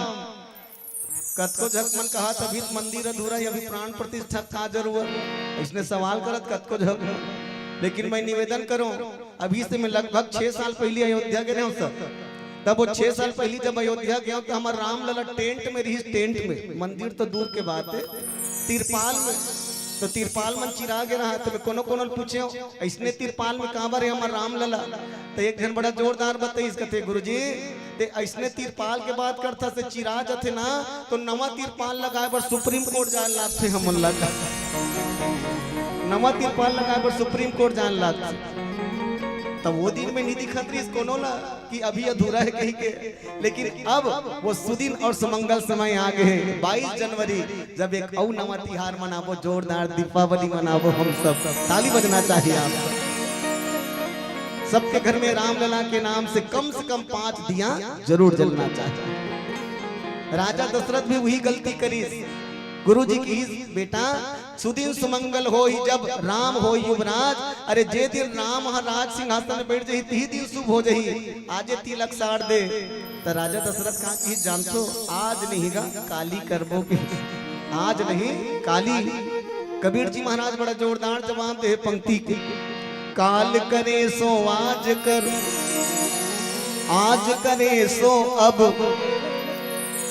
कतको झक मन कहा, "अभी त मंदिर अधूरा हे, अभी प्राण प्रतिष्ठा का जरूरत?" अइसने सवाल करत कतको झक मन। लेकिन मैं निवेदन करूं, अभी से मैं लगभग छह साल पहिली अयोध्या गे रहेंव सर। तब वो छह साल पहिली जब अयोध्या गेंव त हमर रामलला टेंट में रिहिस, टेंट में, मंदिर तो दूर के बात हे, तिरपाल में। तो तिरपाल मन चिरा गे रहा, त मैं कोनो कोनो ल पूछेंव, "अइसने तिरपाल में काबर हे हमर रामलला?" त एक झन बड़ा जोरदार बताइस, कथे, "गुरुजी, ते अइसने तिरपाल के बात करथस, ते चिरा जथे ना, तो नवा तिरपाल लगाए बर सुप्रीम कोर्ट जाए ल लागथे हमन ला।" नवा तिरपाल लगाए बर सुप्रीम कोर्ट जाए ल लागथे। तब वो दिन में नहीं दिखत रहिस कोनो ला कि अभी अधूरा है कहिके, लेकिन अब वो सुदिन और सुमंगल समय आ गे हे। बाईस जनवरी, जब एक अउ नवा तिहार मनाबो, जोरदार दीपावली मनाबो हम सब। ताली बजना चाहिए आप सब। सबके घर में रामलला के नाम से कम से कम पांच दिया जरूर जलना चाहिए। राजा दशरथ भी वही गलती करिस। गुरु जी कहिस, बेटा, सुदिन सुमंगल होही जब राम होही युवराज। अरे, जे दिन राम ह राज सिंहासन में बैठ जाही, तिही दिन शुभ हो जाही। आजे तिलक साड़ दे। त राजा दशरथ का कहिस जानथो, आज नहीं गा, काली करबो के। आज नहीं, काली। कबीर जी महाराज बड़ा जोरदार जवाब दे पंक्ति के, काल करे सो आज कर, आज करे सो अब,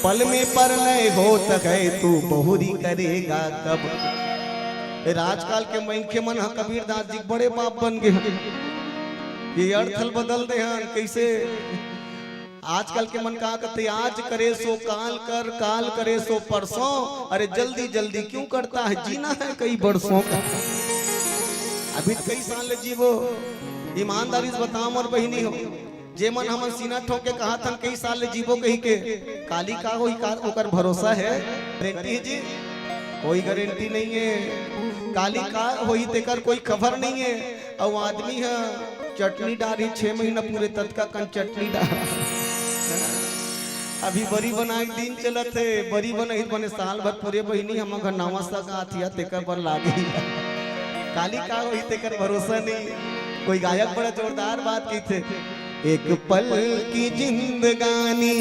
पल में परलय होत है, तू बहुरी करेगा कब। ए, आजकल के मनखे मन ह कबीरदास जी के बड़े बाप बन गे हे। ये अर्थ ल बदल दे हन, कैसे? आजकल के मन का कहते, आज करे सो काल कर, काल करे सो परसों। अरे जल्दी जल्दी क्यों करता है, जीना है कई बरसों का। अभी तो कई साल ले जीबो। ईमानदारी से बताओ मोर बहिनी हो, जे मन हमन सीना ठोक के कहा थन कई साल ले जीबो कही के, काली का होही का ओकर भरोसा है? गारंटी है जी? कोई गारंटी नहीं है। काली का होही तेकर कोई खबर नहीं है। अउ आदमी ह चटनी डारही, छह महीना पूरे ततका कन चटनी डार। अभी बरी बनाए के दिन चलत हे, बरी बनही त बने साल भर पूरे बहिनी हमर घर नवा सगा आतिया, तेकर बर लागी। काली का होही तेकर भरोसा नहीं। कोई गायक बड़ा जोरदार बात कहिथे, एक पल की जिंदगानी,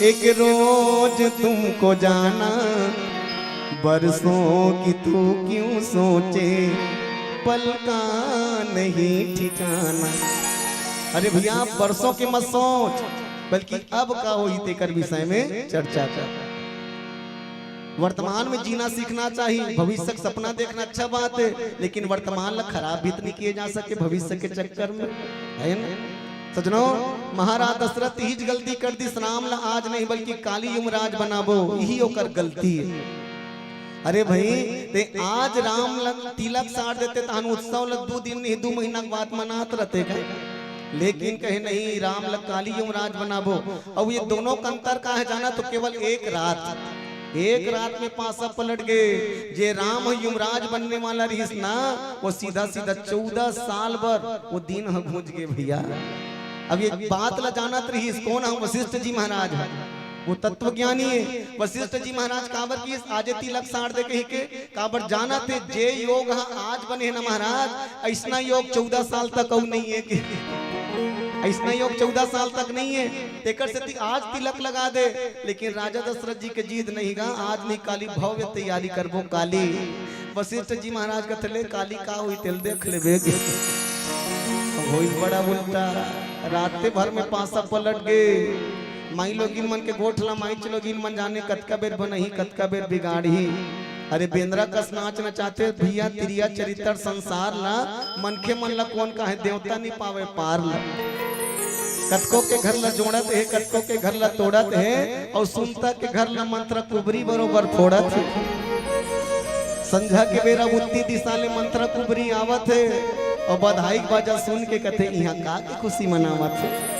एक रोज तुमको जाना, बरसों की तू क्यों सोचे, पल का नहीं ठिकाना। अरे भैया, आप बरसों के मत सोच, बल्कि अब का होही तेकर विषय में चर्चा कर। वर्तमान में जीना सीखना चाहिए। भविष्य का सपना देखना अच्छा बात है, लेकिन वर्तमान ला खराब भी तो नहीं किए जा सके भविष्य के चक्कर में, है ना? सजनो, महाराज दशरथ इहीच गलती कर दिस, राम ला आज नहीं बल्कि काली युवराज बनाबो, यही ओकर गलती है। अरे भाई, ते आज राम ला तिलक साड़ देते, तहन उत्सव ला दू दिन नहीं, दू महीना के बाद मनात रहते का। लेकिन कहे नहीं, राम ला काली युवराज बनाबो। अब ये दोनों का अंतर का है जाना, तो केवल एक रात, एक रात में पासा पलट गे। जे राम ह युवराज बनने वाला रहिस ना, वो सीधा सीधा चौदह साल बर वो दिन ह घुंच गे भैया। अब ये बात ला जानत रहिस, कौन ह? वशिष्ठ जी महाराज ह, वो तत्वज्ञानी है। वशिष्ठ जी महाराज काबर किस आजे तिलक साड़ दे कही के, काबर जानत हे, जे योग ह आज बने हे ना महाराज, अइसना योग चौदह साल तक अउ नहीं है कि अइसना योग चौदह साल तक नहीं है। तेकर सेती आज तिलक लगा दे, लेकिन राजा दशरथ जी के जिद नहीं गा, आज नहीं काली भव्य तैयारी करबो काली। वशिष्ठ जी महाराज कथे ले काली का होही तेल देख लेबे। होइस बड़ा उल्टा, राते भर में पासा पलट गे। माई लोगिन मन के गोठ ला माईच लोगिन मन जाने कतका बेर बनही, कतका बेर बिगाड़ही। अरे बेंदरा कस नाच नचाथे भैया, तिरिया चरित्र संसार ला, मनखे मन ला कोन काहे देवता नी पावे पार ला। कतको के घर ला जोड़त हे, कतको के घर ला तोड़त हे, अउ सुनता के घर ला मंत्र कुबरी बरोबर फोड़त हे। संझा के बेरा उत्ती दिशा ले मंत्र कुबरी आवत हे, अउ बधाई के बाजा सुन के कथे, "इहाँ का के खुशी मनावत हे?"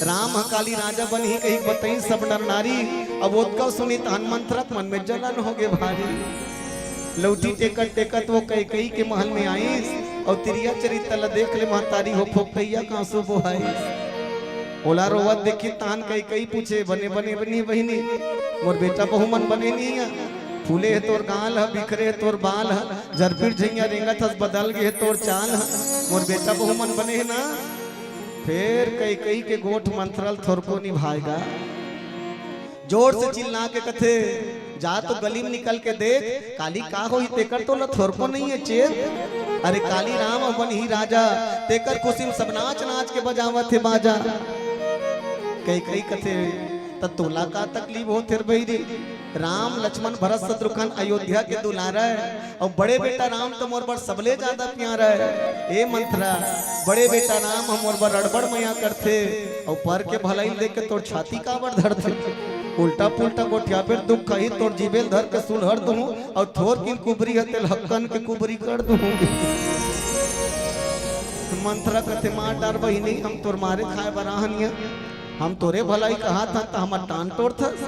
राम ह काली राजा बनही कही बताई सब नर नारी। अब ओतका सुनी तहन मंत्रक मन में जलन हो गे भारी। लौठी टेकत टेकत वो कैकई के महल में आईस, अउ तिरिया चरित्र ला देख ले महतारी हो फोकैया कांसू बोहाईस। ओला रोवत देखी तहन कैकई पूछे, "बने बने बनी बहिनी, मोर बेटा बहू मन बने नहीं है? फूले हे तोर गाल ह, बिखरे हे तोर बाल ह, झरपीट झैया रेंगत हस, बदल गे हे तोर चाल ह, मोर बेटा बहू मन बने हे ना?" फेर कैकई के गोठ मंत्रल थोरको निभाएगा। जोर से चिल्ला के कथे, "जा तो गली में निकल के देख, काली का होही तेकर तो ल थोरको नहीं है चेत। अरे काली राम ह बनही राजा, तेकर खुशी में सब नाच नाच के बजावत हे बाजा।" कैकई कथे, "त तोला का तकलीफ होथे रे बहिरी? राम लक्ष्मण भरत शत्रुघ्न अयोध्या के दुलारा हे, अउ बड़े बेटा राम तो मोर बर सबले ज्यादा प्यारा हे। ए मंथरा, बड़े बेटा राम ह मोर बर अड़बड़ मया करथे, अउ पर के भलाई ल देख के तोर छाती काबर धरथे? उल्टा पुल्टा गोठियाबे त दुख खाही, तोर जीबे ल धर के सुलहर दूहूं, अउ थोरकिन कुबरी ह तेल हक्कन के कुबरी कर दूहूं।" मंथरा कथे, "मार डार बहिनी, हम तोर मारे खाए बर आहन या, हम तोरे भलाई कहा था, त हमर टांग तोड़थस।"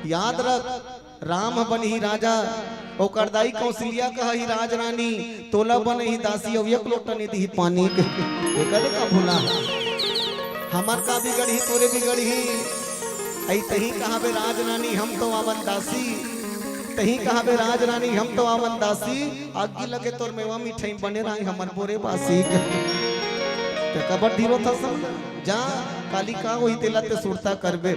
याद रख, राम ह बनही राजा, ओकर दाई कौशल्या कहा ही राजरानी, तोला बनही दासी, अउ एक लोटा नइ दिही पानी के। एकर का भुला? हमर का बिगड़ही, तोरे बिगड़ही। अई तही कहाबे राजरानी, हम तो आवन दासी। तही कहाबे राजरानी, हम तो आवन दासी। आगी लगे तोर मेवा मिठाई बने रही हमर बोरे बासी। ते कबर धीरो था सब। जा, काली का होही तेला ते सुरता करबे।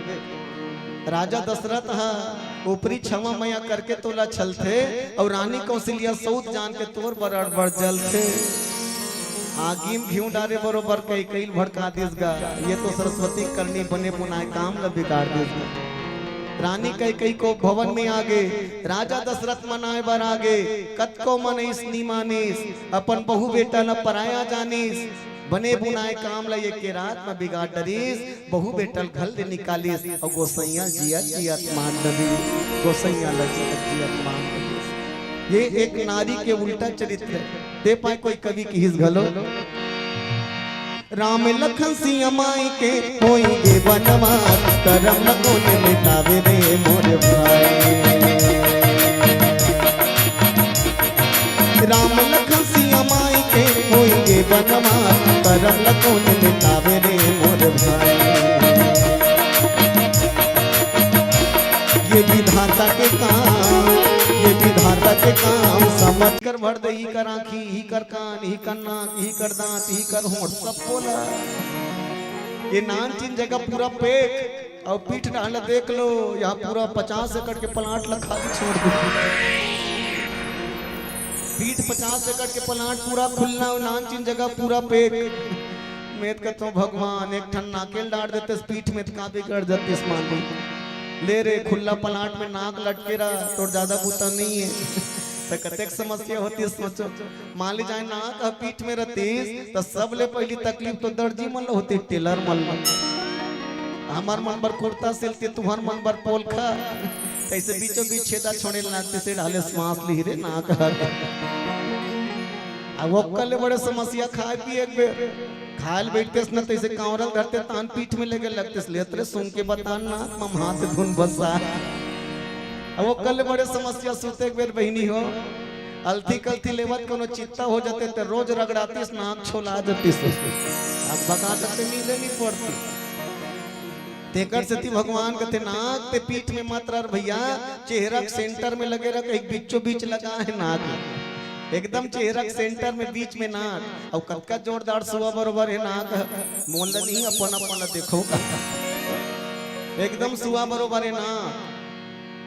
राजा दशरथ ह ऊपरी छवा मया करके तोला छलथे, अउ रानी कौशल्या सऊत जान के तोर बर अड़बड़ जलथे। आगी म घीव डारे बरोबर कैकई ल भड़का दिस गा, ये तो सरस्वती करनी बने बुनाए काम ल बिगाड़ दिस गा। रानी कैकई कोप भवन में आगे, राजा दशरथ मनाए बर आगे, कतको मनइस नी मानिस, अपन बहू बेटा ल पराया जानिस, बने बुनाए काम ल एके रात म बिगाड़ डरिस। बहू बेटा ल घर ले निकालिस अउ गोसैया ल जियत जियत मार डरिस, गोसैया ल जियत जियत मार डरिस। ये एक नारी के उल्टा चरित्र हे। ते पाए कोई कवि किहिस घलो, "राम लखन सिया माई के होई गे बनवास, करम ल कोन मिटावे रे मोर भाई।" राम लखन सिया माई के होई गे बनवास, करम ल कोन मिटावे रे मोर भाई। ये विधाता के काम, ये विधाता के काम, समझ कर भर दे ही कर आँखी, ही कर कान, ही कर नाक, ही कर दांत, ही कर होंठ, सब बोला। ये नानचिन जगह पूरा पेक अउ पीठ डाहर देख लो, यहाँ पूरा पचास एकड़ के प्लाट ल खाली छोड़ दे। पीठ पचास एकड़ के प्लाट पूरा खुल्ला अउ नानचिन जगह पूरा पेक। मैं त कथों भगवान एक ठन नाके ल डार देतेस पीठ में त का बिगड़ जातिस मालूम। ले रे खुल्ला प्लाट में नाक लटके रहा, तोर ज्यादा बूता नइ हे। त कतेक समस्या होतिस सोचो। मान ली जाए नाक ह पीठ में रहतिस, त सबले पहिली तकलीफ तो दर्जी मन ल होतिस, टेलर मन ल। हमर मन बर कुर्ता सिलतिस, तुहर मन बर पोलखा। तइसे बीचों बीच छेदा छोड़े ल लागतिस, से ढाले श्वास लिही रे नाक ह। अब ओकर ले बड़े समस्या खाए पिए एक बेर। खाए ल बइठतेस न, तइसे कांवरा ल धरते तान पीठ में लेगे लगतेस, लेत रे सुन के बतान नाक म हाथ धुन बसा। अब ओकर ले बड़े समस्या सूते एक बेर बहिनी हो। अलथी कलथी लेवत कोनो चित्ता हो जाते त रोज रगड़ातिस, नाक छोला जातिस। अब बका जाते नींदे नइ पड़ती। तेकर सेती भगवान कथे, "नाक ते पीठ में मत रख भैया, चेहरा के सेंटर में लगे रख, एक बीचों बीच लगा हे नाक, एकदम चेहरा के सेंटर में, बीच में नाक।" अउ कतका जोरदार सुआ बरोबर हे नाक, मोला नहीं, अपन अपन ला देखो, एकदम सुआ बरोबर हे नाक।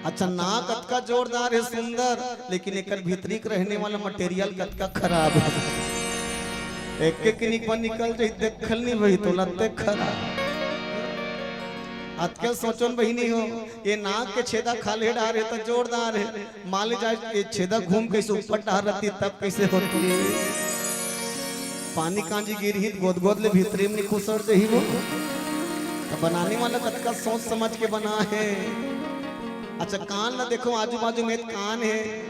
अच्छा, नाक अतका जोरदार हे, सुंदर, लेकिन एकर भीतरी के रहने वाला मटेरियल कतका खराब हे। एक एक निक बन निकल जाही, देखल नहीं भाई, तो लत्ते खराब। अतके सोचो न बहिनी हो, ये नाक के छेदा खाल्हे डार हे त जोरदार हे। मान ले जाए ये छेदा घूम के ऊपर डार रहती तब कइसे होती? पानी कांजी गिरही त गोद गोद ले भीतरी में खुसर जाही वो। त बनाने वाला कतका सोच समझ के बना हे। अच्छा, कान ला देखो, आजू बाजू में कान हे,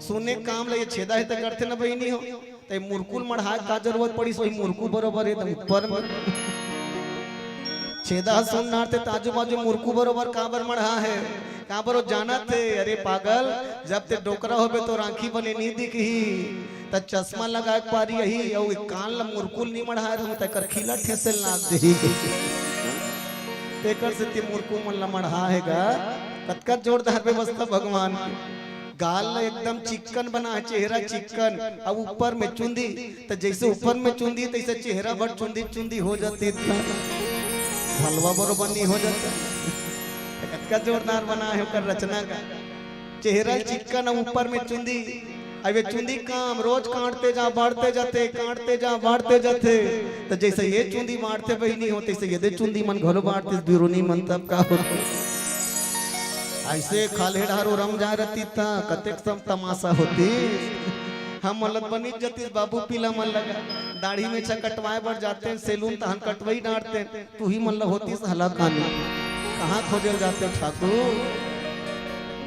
सुने काम ला ये छेदा हे त करथे न बहिनी हो। त ये मुरकुल मढ़ाए का जरूरत पड़िस, वही मुरकू बरोबर हे एकदम ऊपर में। छेदा ह सुन नारथे त आजू बाजू मुरकू बरोबर काबर मढ़ा हे, काबर वो जानत हे? अरे पागल, जब ते डोकरा होबे तो आँखी बने नी दिखही, त चश्मा लगाए के पारी अही, अउ कान ला मुरकुल नी मढ़ाए रहूं त एकर खीला ठेसे लाग जही। तेकर सेती मुरकू मन ला मढ़ा हे गा। कतका जोरदार व्यवस्था भगवान के। गाल ला एकदम चिक्कन बना हे, चेहरा चिक्कन, अउ ऊपर में चुंदी, त जइसे ऊपर में चुंदी तइसे चेहरा भर चुंदी चुंदी हो जाती, इतना भलवा बरोबर नहीं हो जाता। कतका जोरदार बना हे ओकर रचना का। चेहरा चिक्कन अउ ऊपर में चुंदी, अब ये चुंदी काम रोज काटते जा, बाढ़ते जाते, काटते जा, बाढ़ते जाते, त जइसे ये चुंदी बाढ़थे बहिनी हो, तइसे ये दे चुंदी मन घलो बाढ़ते, बिरोनी मन तब का होते। अइसे खाल्हे डार ओरम जाए रहती त कतेक सब तमाशा होती। हमन ल बनिस जतिस बाबू पीला मन लगा, दाढ़ी मेछा कटवाए बर जाते, सैलून तहन कटवई डारते, तुही मन ल होतिस हलाकानी। कहाँ खोजे ल जाते ठाकुर?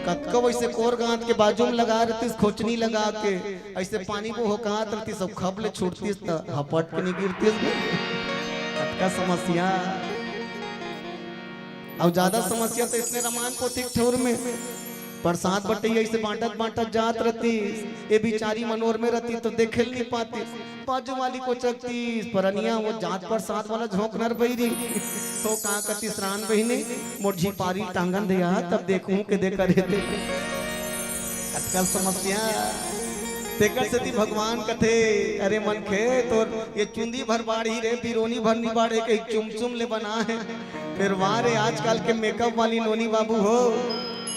कतका वैसे कोर गांठ के बाजू में लगा रहतीस, खोचनी लगा के, ऐसे पानी बोहकात रहतीस, सब खप ले छूटतीस त हपट के नहीं गिरतीस गे। कतका समस्या। अउ ज्यादा समस्या तो इसने रामायण पोथी के ठौर में प्रसाद बटैया ऐसे बांटत बांटत जात रहतीस, ये बिचारी मनोर में रहती तो देखे ल नहीं पाती। बाजू वाली कोचकतीस, परनिया वो जात प्रसाद वाला झोंकनर बहिरी। तो का कतिस रान बहिनी, मोर झिपारी टांगन दे आ, तब देखूं के दे करे दे। कतका समस्या। तेकर सेती भगवान कथे, "अरे मनखे, तोर ये चुंदी भर बाढ़ही रे, बिरोनी भर नी बाढ़े," कहि चुमचुम ले बना हे। फेर वाह रे, आजकल के मेकअप वाली नोनी बाबू हो,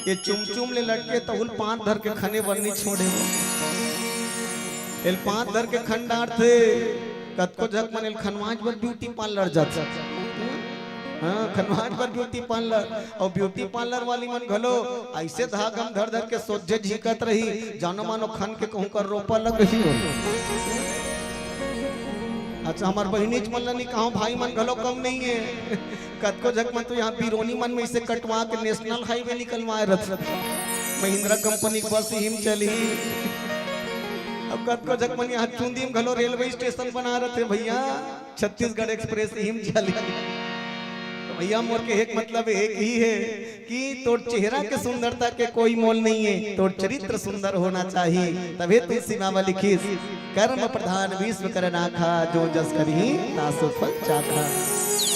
ये चुमचुम ले लटके तहुल पांत धर के खने बर नी छोड़े। एल पांत धर के खन डारथे। कतको झक मन एल खनवाज बर ब्यूटी पार्लर जाथे। हाँ, खनवाज बर ब्यूटी पार्लर। अउ ब्यूटी पार्लर वाली मन घलो ऐसे धागम धर धर के सोझे झिकत रही, जानो मानो खन के कहूं कर रोपा लग रही हो। अच्छा, हमर बहिनीच मन ल नी कहूं, भाई मन घलो कम नहीं है। कतको झक मन तो यहाँ बिरोनी मन में इसे कटवा के नेशनल हाईवे निकलवाए रथ, महिंद्रा कंपनी के बस इही में चलही। अब कतको झक मन यहाँ चुंदी में घलो रेलवे स्टेशन बना रथे भैया, छत्तीसगढ़ एक्सप्रेस इही में चलही। तो भैया, मोर के एक मतलब एक ही है कि तोर चेहरा के सुंदरता के कोई मोल नहीं है, तोर चरित्र सुंदर होना चाहिए। तभे तुलसी माँ लिखिस, "कर्म प्रधान विश्व कर राखा, जो जस करही तासु फल चाखा।"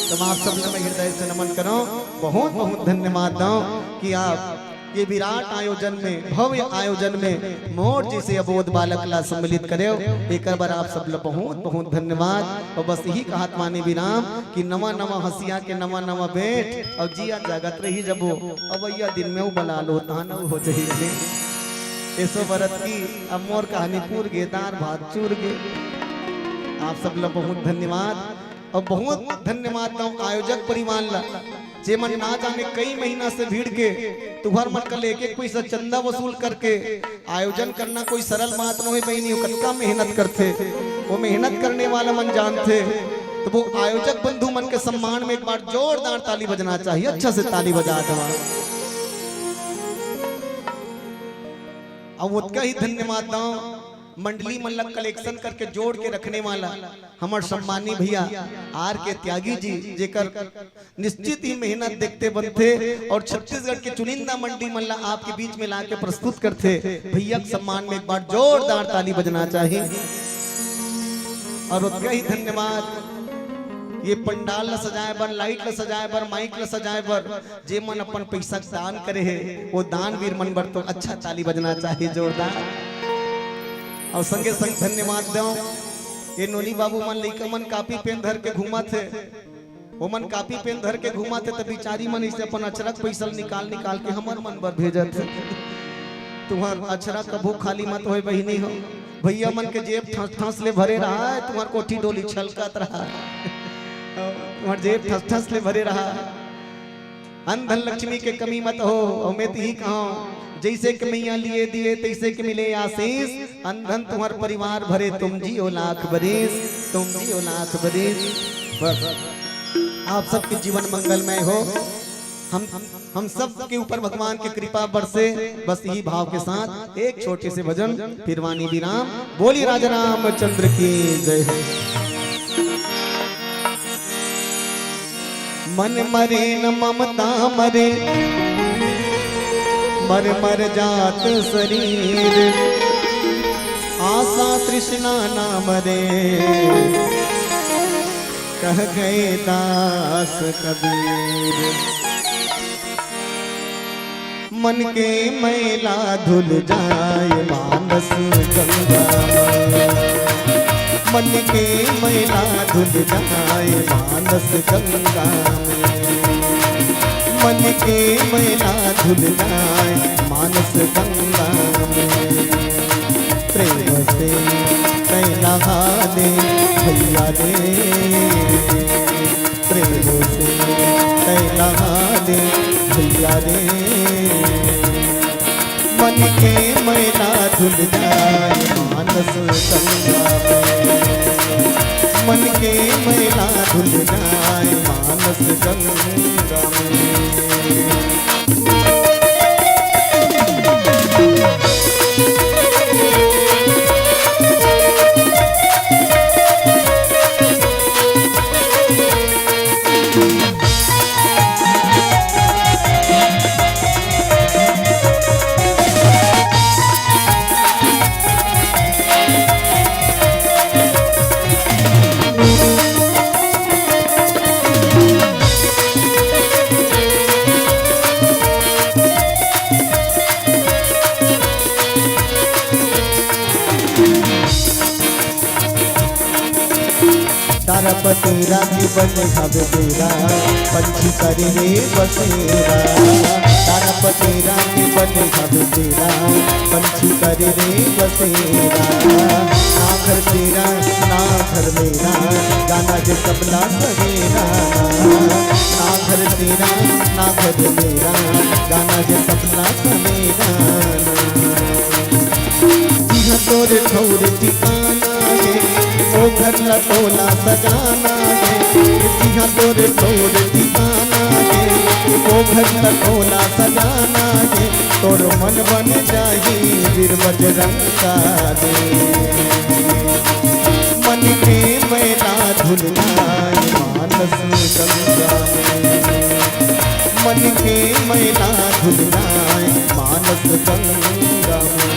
तो आप सब ल मैं हृदय से नमन करो, बहुत बहुत धन्यवाद दो कि आप ये विराट आयोजन में, भव्य आयोजन में मोर जैसे अबोध बालक ला सम्मिलित करे, एकर बर आप सब ला बहुत बहुत धन्यवाद। और बस यही कहत माने विराम कि नवा नवा हंसिया के नवा नवा बेंठ, और जिया जागत रही जबो, अवैया दिन में वो बला लो, तहां न हो जाही। एसो बरत की अब मोर कहानी पूर गे, दार भात चूर गे। आप सब ला बहुत धन्यवाद, और बहुत धन्यवाद दो आयोजक परिवार ला, जे मन ना जाने कई महीना से भिड़ के तुहर मन का लेके कोई सा चंदा वसूल करके आयोजन करना कोई सरल बात नोहे बहिनी, वो कतका मेहनत करथे, वो मेहनत करने वाला मन जानथे। तो वो आयोजक बंधु मन के सम्मान में एक बार जोरदार ताली बजना चाहिए, अच्छा से ताली बजा दवा। अब ओतका ही धन्यवाद दो मंडली मन ला कलेक्शन करके जोड़ के रखने वाला हमर सम्मानी भैया आर के त्यागी जी, जेकर निश्चित ही मेहनत देखते बनथे और छत्तीसगढ़ के चुनिंदा मंडी मन ला आपके बीच में लाके प्रस्तुत करथे। भैया के सम्मान में एक बार जोरदार ताली बजना चाहिए। और ओतका ही धन्यवाद ये पंडाल ला सजाए बर, लाइट ला सजाए बर, माइक ला सजाए बर, जे मन अपन पैसा के दान करे हे, वो दानवीर मन बर तो अच्छा ताली बजना चाहिए, जोरदार। और संगे संग धन्यवाद दो ये नोनी बाबू मन, लइका मन कापी पेन धर के घूमत हे, ओमन कापी पेन धर के घूमत हे, त बिचारी मन इसे अपन अचरक पैसा ल निकाल निकाल के हमर मन बर भेजत हे। तुहर अचरक कभू खाली मत होय बहिनी हो, भैया मन के जेब ठस ठस ले भरे रहा है, तुहर कोठी डोली छलकत रहा है, तुहर जेब ठस ठस ले भरे रहा है। अन धन लक्ष्मी के कमी मत हो, अउ मैं तिही कहूँ, जैसे कि मैया लिए दिए, तैसे कि मिले आशीष। अन धन तुम्हार परिवार भरे, तुम जियो लाख बरिस, तुम जियो लाख बरिस। बस, आप सबके जीवन मंगलमय हो। हम, हम सब के ऊपर भगवान की कृपा बरसे। बस यही भाव के साथ एक छोटे से भजन, फिर वाणी विराम। बोली राजा रामचंद्र की जय हो। मन मरे न ममता मरे, मर मर जात शरीर, आशा तृष्णा ना मरे, कह गए दास कबीर। मन के मैला धुल जाए मानस गंगा में। मन के मैला धुल जाए मानस गंगा में। मन के मैला धुल जाए मानस गंगा में। प्रेम से तै नहा ले भैया रे। प्रेम से तै नहा ले भैया रे। मन के मैला धुल जाए मानस गंगा में। मन के मैला धुल जाए मानस गंगा में। पतेरा के बने हवे डेरा, पंछी करे रे बसेरा। तारा पतेरा के बने हवे डेरा, पंछी करे रे बसेरा। ना घर तेरा, ना घर मेरा, जाना जे सपना सवेरा। ना घर तेरा, ना घर मेरा, जाना जे सपना सवेरा। जिहाँ तोर ठौर ठिकाना हे, ओ घर ला तोला सजाना हे। जिहाँ तोर ठौर ठिकाना हे, ओ घर ला तोला सजाना हे। तोर मन बन जाही वीर बजरंग का दे। मन के मैना धुलना हे मानस गंगा में। मन के मैना धुलना हे मानस गंगा में।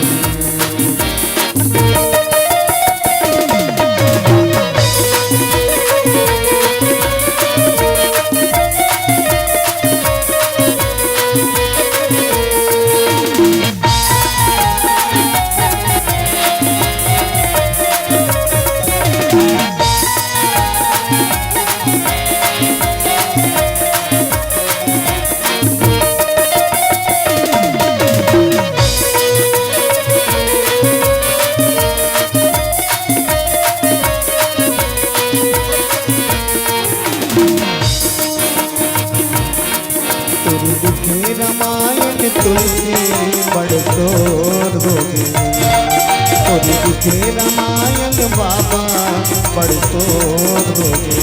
तोर लिखे रामायण तुलसी बड़ शोर हो गे। तोर लिखे रामायण बाबा बड़ शोर हो गे।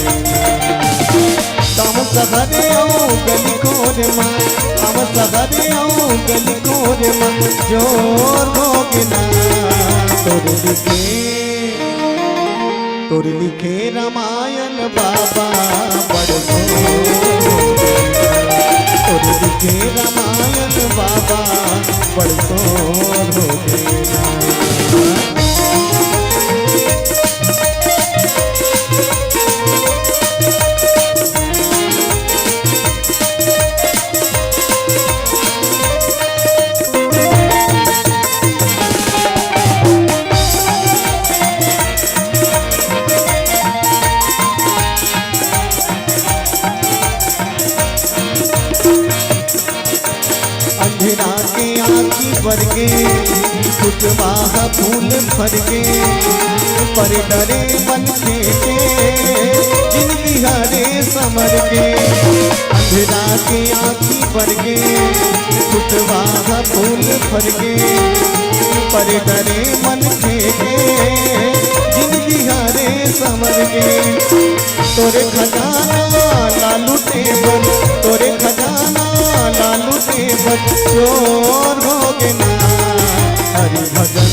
गाँव शहर अउ गली कोर मा, गाँव शहर अउ गली कोर मा जोर हो गे ना। तोर लिखे, तोर लिखे रामायण बाबा बड़ शोर हो गे। तोर लिखे रामायण बाबा बड़ शोर हो गे ना। अंधेरा के आँखी बर गे, फुटवा ह फूल फर गे, पर डरे मन के जिनगी हरे समर गे। अंधेरा के आँखी बर गे, फुटवा ह फूल फर गे, पर डरे मन के जिनगी हरे समर गे। तोरे खजाना ला लूटे बर, तोरे खजाना ला लूटे बर चोर हो गे ना। हरि भजन,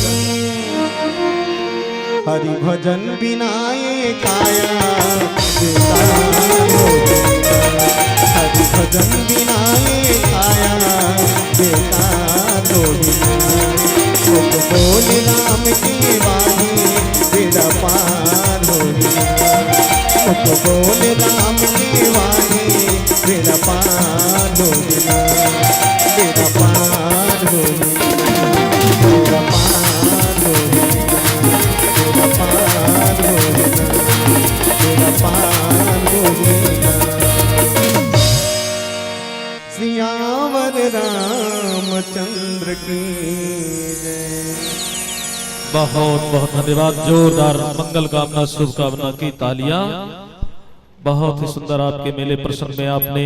हरि भजन बिना ये काया बेकार हो गे ना। हरि भजन बिना ये काया बेकार हो गे ना। मुख बोल राम के वाणी बेड़ा पार हो गे ना। मुख बोल राम के वाणी बेड़ा पार हो गे ना। बेड़ा पार हो गे ना। बेड़ा पार हो गे ना। बेड़ा पार हो गे ना। बेड़ा पार हो गे ना। सियावर रामचंद्र की जय। बहुत बहुत धन्यवाद। जोरदार मंगल कामना, शुभकामना की तालियां। बहुत ही सुंदर आपके मेले प्रसंग में आपने